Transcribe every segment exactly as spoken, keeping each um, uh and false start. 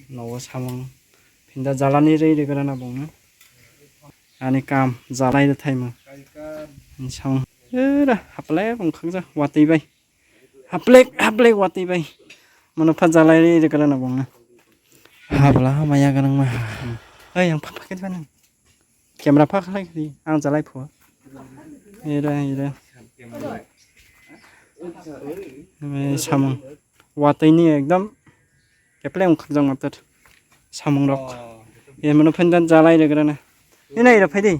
Nogo samung. Phinda jalani rwi rwgrana bongno. Ani kam jalai de thaimo. Ani samung. Era, haplek wngkhakjak watwi bai. Haplek, haplek watwi bai. Mono pha jalai rwi rwgrana bongno. Habla maya ganang ma. Ei, ang phak phak khe nang. Camera phak khlai khe ang jalai phu. Era, era. Samung. Watwi ni ekdom. Kepleng khakjak matter. Samung rok. Oh. Ye mano phan jan jalai regrana. Ina ira phai di.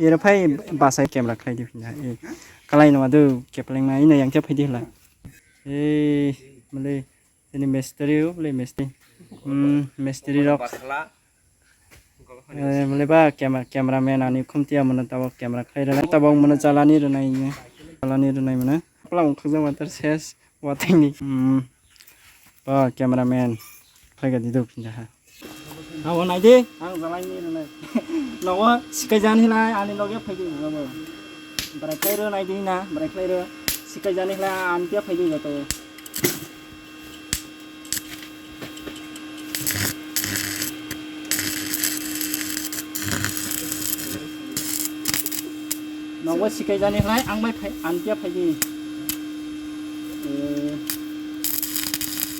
Ira phai basai camera khlai di phinda. E, kalai no adu kepleng ma ina yang khe phai di hla. E, male ini mistri o, male mistri. Hmm, mistri rok. Eh, male ba camera, cameraman ani khumtia mano tabo camera khlai rana. Tabo mano jalani rwnai. Jalani rwnai mano. Pala wngkhakjak matter ses. Watini. Hmm. Ba cameraman. Phaiga dido phinda ha. Abo naidi, ang jalai ni rwnai. Nogo sikai jani hilai ani loge phaidi nogo. Brai khlai rw naidi na, brai khlai rw. Sikai jani hilai ani tia phaidi joto. Nogo sikai jani hlai ang bai phai, ang tia phai di. Eh.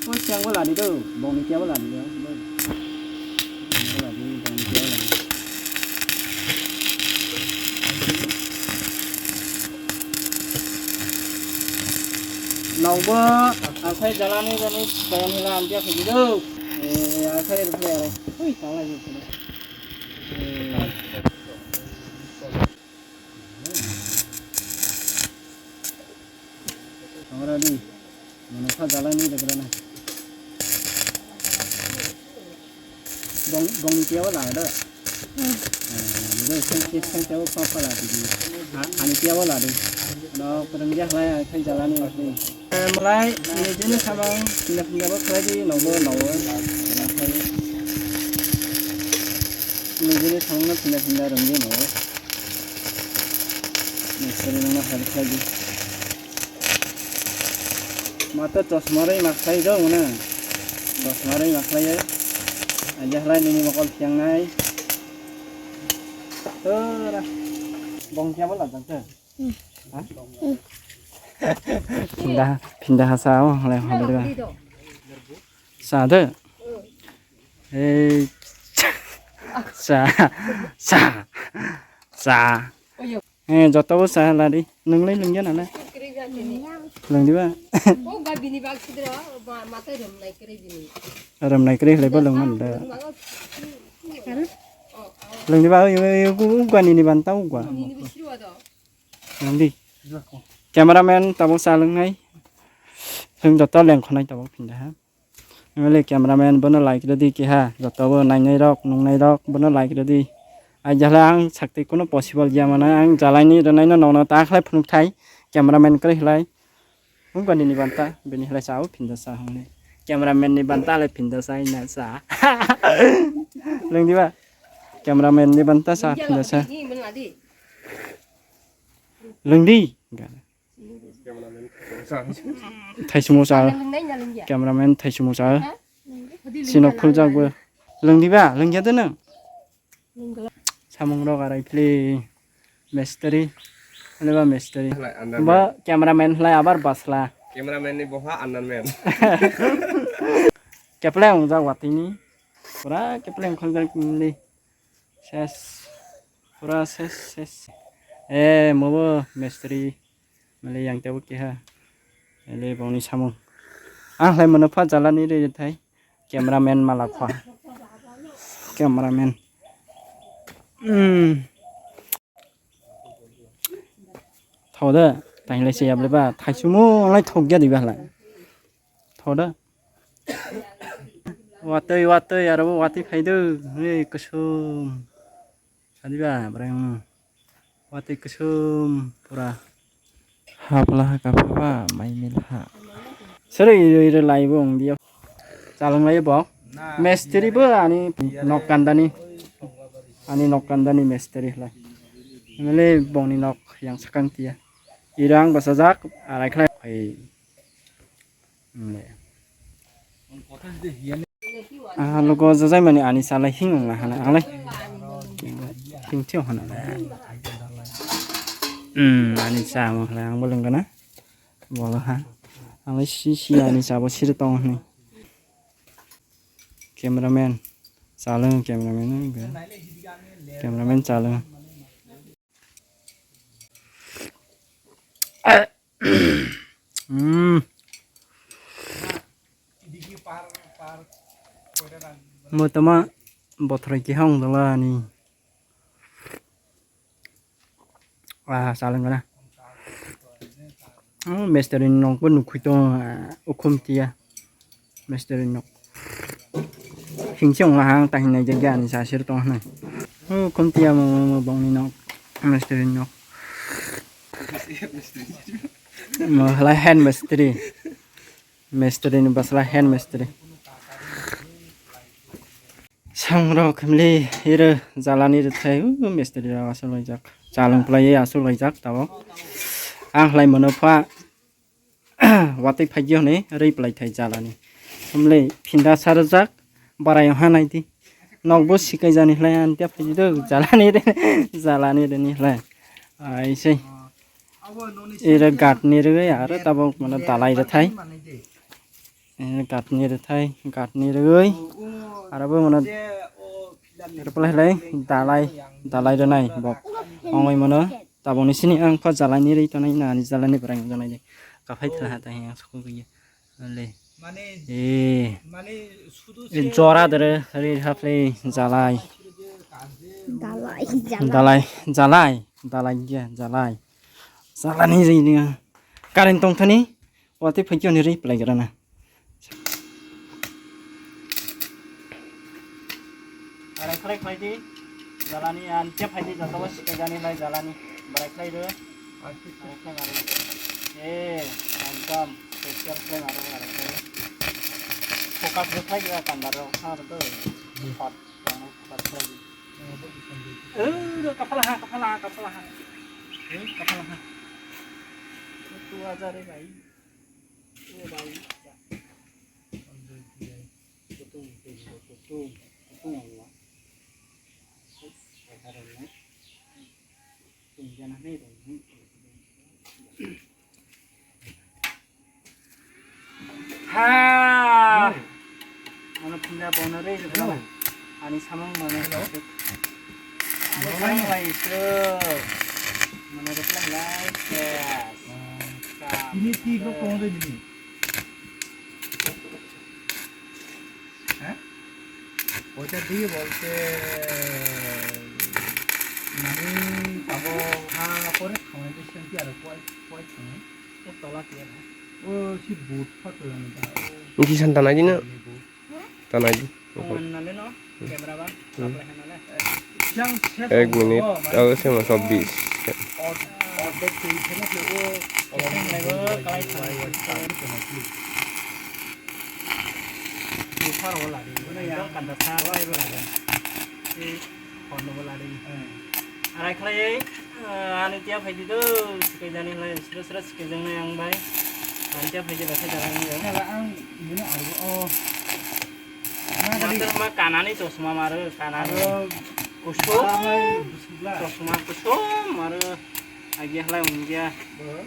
O siang bo ladi do, bong ni tia bo ladi do. Bong ni tia bo ladi. Nokbo akhai jalani jani sikai ani la ang tia phai di do. Eh, akhai rw phai aro. Ui, tala jai phai. Eh. Ora di. Mana kha jalani de grana. Bong, bong ni tiawa la da. Eh, ni seng seng tiawa pa pa la di. Ha, ani tiawa la di. No, kurang dia hlai, ai khai jalani la di. Malai, nijini samang, phinda phinda bo khlai di, nogo, nogo. Nijini samang no phinda phinda rwng di, nogo. Nijini no hal khlai di. Mata chosma rwi ma khlai do, mane. Chosma rwi ma khlai, ai jahlai nini mokol phiang nai. Ora. Bong kya bola jang te? Phinda, phinda ha sa o, le ha bali ba. Sa de. Ei. Sa, sa, sa. Eh, joto bo sa lari. Nung lai lungya na na. Lung di ba? Ram nai kre lai bo lung man da. Lung di ba, ugani ni ban ta ugwa. Nang di. Cameraman tabok salwng nai. Chwng joto lengkhonai tabok phinda ha. Emeli cameraman bono like rwdi keha, joto bo nainai rok, nungnai rok bono like rwdi. Ai jala ang sakti kuno possible ya mana ang jalai ni rwnai no nono ta khlai phunuk thai cameraman kwrwi khlai. Ungkani ni banta bini khlai sao phinda sa hwnwi. Cameraman ni banta le phinda sa ina sa. Lung di ba? Cameraman ni banta sa phinda sa. Lung di. Thaisumo sa. Cameraman thaisumo sa. Sino khuljak bo. Lung di ba? Lung ya de nang. Samung rok arai phli mistri. Ani ba mistri. Ba cameraman hlai abar basla. Cameraman ni boha annan men. Keple wngjak watini. Pura keple wngkhaljak ni. Ses. Pura ses, ses. Eh, mobo mistri. Mali yang tebo keha. Ele bongni samung. Ang hlai mano pha jalani re thai. Cameraman mala kha. Cameraman. Hmm. Thoda, tainglai se yable ba, thaisumo lai thokya diba hlai. Thoda. Watwi, watwi, aro watwi phaidu. Hei, kusum. Sadiba, breng. Watwi kusum, pura. Hapla ha kapha ba, mai mil ha. Sere iro iro lai bo wng diyo. Chalung lai bo. Mestri bo ani nok kandani. Ani nok kandani mestri lai. Mele bongni nok yang sakang tiya. Irang basajak, arai khlai. Hai. Mele. Ah, logo jajai mani ani salai hing wng hana anglai. Hing thio hana. Hmm, ani sa mo hala ang bolong gana. Bolo ha. Anglai si si ani sa bo sir tong hini. Cameraman. Salung cameraman. Cameraman salung. Hmm. Motoma bothrai kihong dala ni. Ah, salung gana. Oh, mistri nok bo nukhui tong, ah, ukhum tia. Mistri nok. Hingse wng hang ta hinai jagya ani sa sir tong hwnwi. Oh, khum tia mo, mo, mo bongni nok. Mistri nok. Mo hala hand mistri. Mistri ni basla hand mistri. Sangrok himli iro jalani rwthai, uh, mistri rok aswk laijak. Chalung phlaiwi aswk laijak tabok. Ang hlai mano pha watwi phaikhe hwnwi rwi phlai thai jalani. Himli phinda sarjak, barai wngha naidi. Nokbo sikai jani hlai ani tei phaidi do jalani re, jalani reni hlai. Aisai. Iro gatni rwgwi aro tabok mano dalai rwthai. Eh, gatni rwthai, gatni rwgwi. Aro bo mano rwpla hlai dalai, dalai rwnai bok. Ongoi mano tabokni sini ang pha jalani rwi tonwi na ani jalani bwrang tonai de. Kaphai thla ha ta hiya sukhu gwi. Le. Eh. Eh, jora dere ri haple jalai. Dalai, jalai. Dalai, jalai, dalai ya, jalai. Jalani rwi ni. Current tong thani. Watwi phaikhe hwnwi rwi phlai gra na. Arai khlai khlai di. Jalani an che phai di, joto bo sikai jani lai jalani. Barai khlai do. Arai khlai mari. Eh, ekdom special khlai mari, arai khlai. Focus bo khlai di, kandar rok, ha, do. Hot, focus khlai di. Eh, kapala ha, kapala ha, kapala ha. Eh, kapala ha. Tu aja re bhai. O bhai. Kutung, kutung, kutung, kutung Allah. Kutung jana hai dong. Ha! Ano pinda bono re. Hello. Ani samung mane. Hello. Ani samung lai se. Mane reply lai se. Ini ti bro kong de ini. Hah? Oita di bolte mane tabo ha pore khamai de senti aro koi koi khamai. O tola tiya na. O si boat photo jani da. Niki san tanai di na. Tanai di. Ang nale no, camera ba, hmm, apply nale. Ek minute, ago se ma chobbis. Ot, ot de tei thene ke o. Ang nale go, kalai thang. Ni phar wala di. Ni dong kanda sa wala di. Phone number lari. Hmm. Arai khlai, eh, ani tiya phai di do, sikai jani khlai, sira sira sikai jang nai ang bai. Ani tiya phai di ba sai jalan ni. Sala ang ini arbo, oh. Mato ma kanani chosma maro, kanani. Aro kusu. Ala mai busubla. Chosma kusu maro. Agi halai ungya. Bo,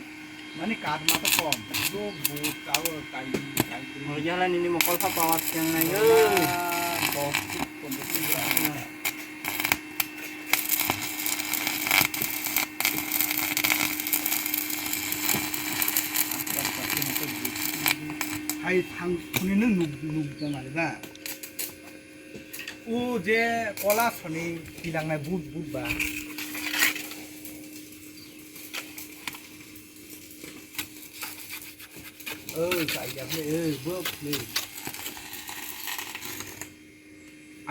mani kat ma to kom. Bo, bo, tao, tai, tai, tai. Agi halai nini mokol pha power siang nai, oi. Bo, kom, bo, kom, bo. Hai thang, thuni nung nuk, nuk jang ale ba. O je kola soni kilangnai but, but ba. Oi, kaiya phle, oi, bok phle.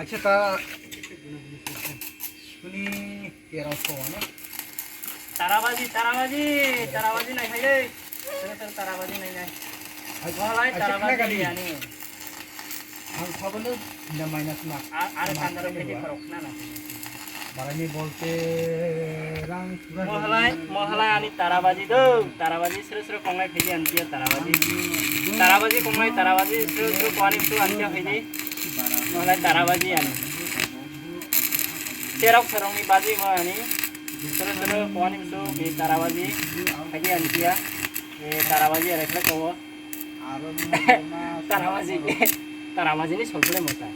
Acha ta, suni tera so na. Tarabaji, tarabaji, tarabaji nai khai dei. Sir, sir, tarabaji nai nai. Ai, walai ai, tarabaji kena kali. Yani. Ang khabalo na minus na. A-, are minus pandaro kena kete dua. Korok na na. Barani bolte rang pura. Mohalai, mohalai ani tarabaji do. Tarabaji sir, sir, kongnai phidi antia tarabaji. Tarabaji kongnai, tarabaji sir, sir, kwani tu antia phidi. Malai tarabaji ani. Serok serokni baji mo ani. Sero sero kuani musu ke tarabaji. Agi ani kia. E tarabaji arekle kowo. Tarabaji. Tarabaji ni solpule mota.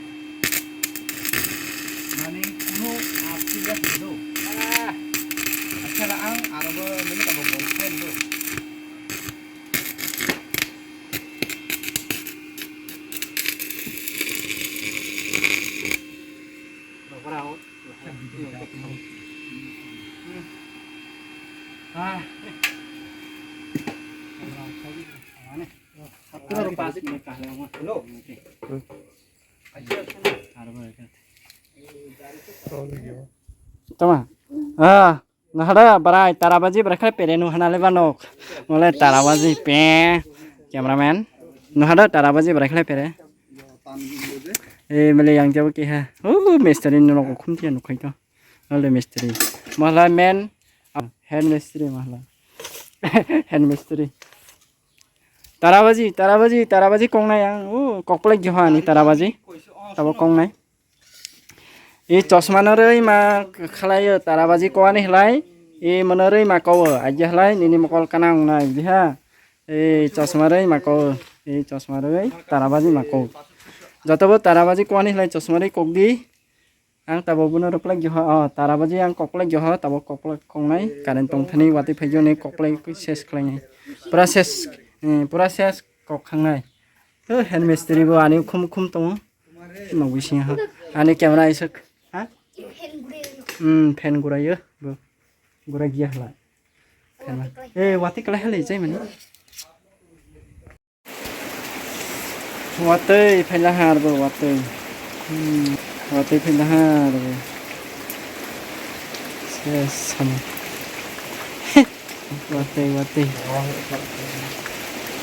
Mani kunu apsi ya do. Ah. Acha la ang aro bo mani tabo bol pen do. Tama. Ah. Nahada barai tarabaji barai khlai pere nu hana leba nok. Mole tarabaji pe cameraman. Nahada tarabaji barai khlai pere. E mele yang jabo ke ha. Oh mistri ni nok khum tiya nukhai to. Mole mistri. Mala men head mistri mala. Head mistri. Tarabaji, tarabaji, tarabaji kongnai ang. Oh kokplek joha ani tarabaji. Tabo kongnai. E chosma no rwi ma khlaio tarabaji kwani hlai, e mono rwi ma kowo aji hlai nini mokol kana wngnai biha. E chosma rwi ma kowo, e chosma rwi tarabaji ma kowo. Jotobo tarabaji kwani hlai chosma rwi kokdi. Ang tabo bono rwplak joho, o tarabaji ang kokplak joho, tabo kokplak kongnai current tongthani watwi phaijo ni kokplak ses khlainai. Pura ses, eh, pura ses kok khangnai. To hand mistri bo ani khum khum tongo. Nugwi sing ha. Ani camera isuk. Ha? Hmm, fan gurayo bo. Gura giya hala. Fan ma. Eh, wati kala hala jai mani. Watwi phaila har bo watwi. Hmm, watwi phaila har bo. Ses sama. Watwi, watwi.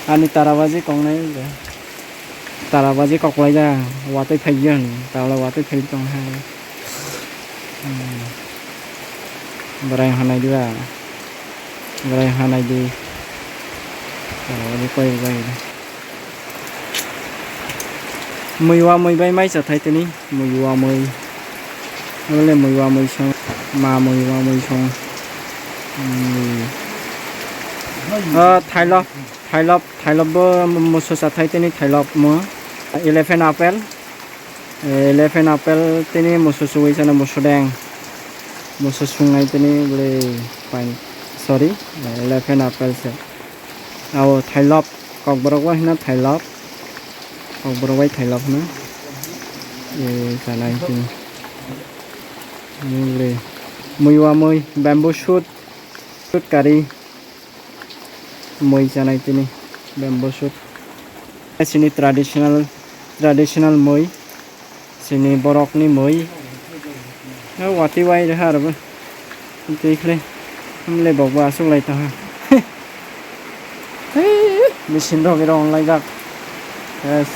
Ani tarabaji kongnai ba. Tarabaji koklai ja, watwi phaiya ni, tala watwi phai tong ha. Hmm. Bwrai hanai di ba. Bwrai hanai di. Tarabaji koi bai. Mui wa mui bai mai cha thai tini. Mui wa mui. Ole mui wa mui song. Ma mui wa mui song. Mui. Ah, thailop, thailop, thailop bo musu sa thai tini thailop mo. Elephant apple. Elephant apple tini musu suwi sana musu deng. Musu sungai tini bole fine. Sorry, elephant apple se. Abo thailop. Kokborok bai hino thailok. Kokborok bai thailok hino. E, chanai tini. Mui wa mui, bamboo shoot, shoot curry. Mui chanai tini, bamboo shoot. Chini traditional, traditional mui. Chini borokni mui. O watwi wai rwha aro bo. Twi khle. Hamle bokbo aswk lai tongha. Machine rok iro onlaijak. Yes.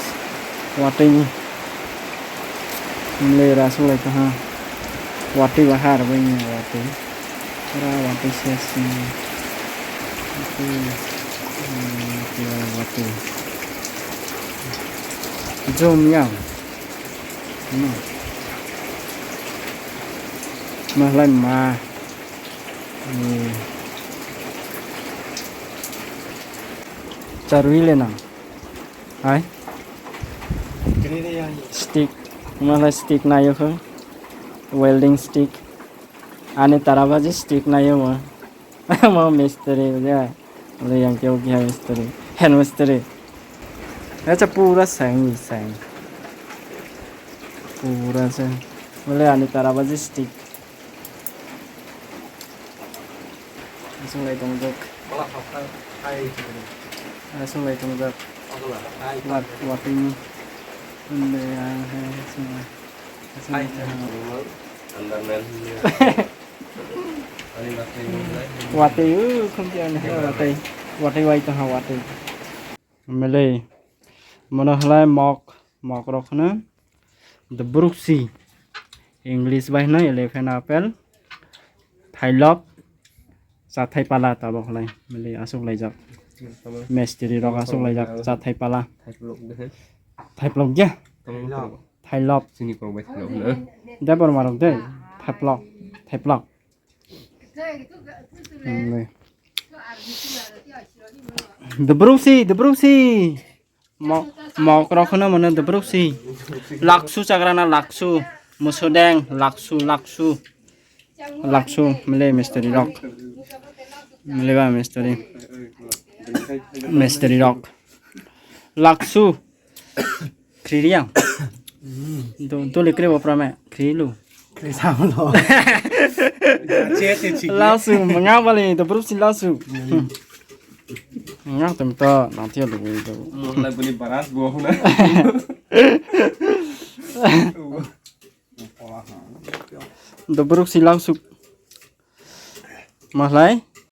Watwi ni. Hamle iro aswk lai tongha. Watwi ba har bo ini watwi. Pura watwi ses ni. Watwi. Hmm, watwi. Zoom yang. Hmm. Mahlai ma. Hmm. Charwi le nang. Hai. Stick. Mahlai stick nayo kho. Welding stick. Ani tarabaji stick nayo mo. Mo mistri ya. Ole yang keu kya mistri. Hand mistri. Acha pura sang sang. Pura sang. Ole ani tarabaji stick. Aswk lai tongjak. Aswk lai tongjak. Wat, watwi ni. Ande ang he sima. Aswk lai tongjak. Watwi, uh, khumti ani he watwi. Watwi wai tongha watwi. Mele. Mono halai mok, mok rok hwno. The Brooksy. English bai hwno elephant apple. Thailop. Chathai pala tabok halai. Mele aswk laijak. Mistri rok aswk laijak. Chathai pala. Thaiplok ya. I love. Chini kok bai thangna hwnwi. Debor marok de. Theplok. Theplok. Hmm, de. Debrusi, debrusi. Mo-, mok rok hwnwi mano debrusi. Laksu chagrana laksu. Musudeng laksu, laksu. Laksu, mile mistri rok. Mile ba mistri. Mistri rok. Laksu. Khri riya. Do, do le kre bo prame. Khri lu. Khri sa lo. Lasu, manga bali, do brup si lasu. Nga tem to, nang tiyo lu, do. Mo lai buni baras bo huna. Do brup si lasu. Mahlai?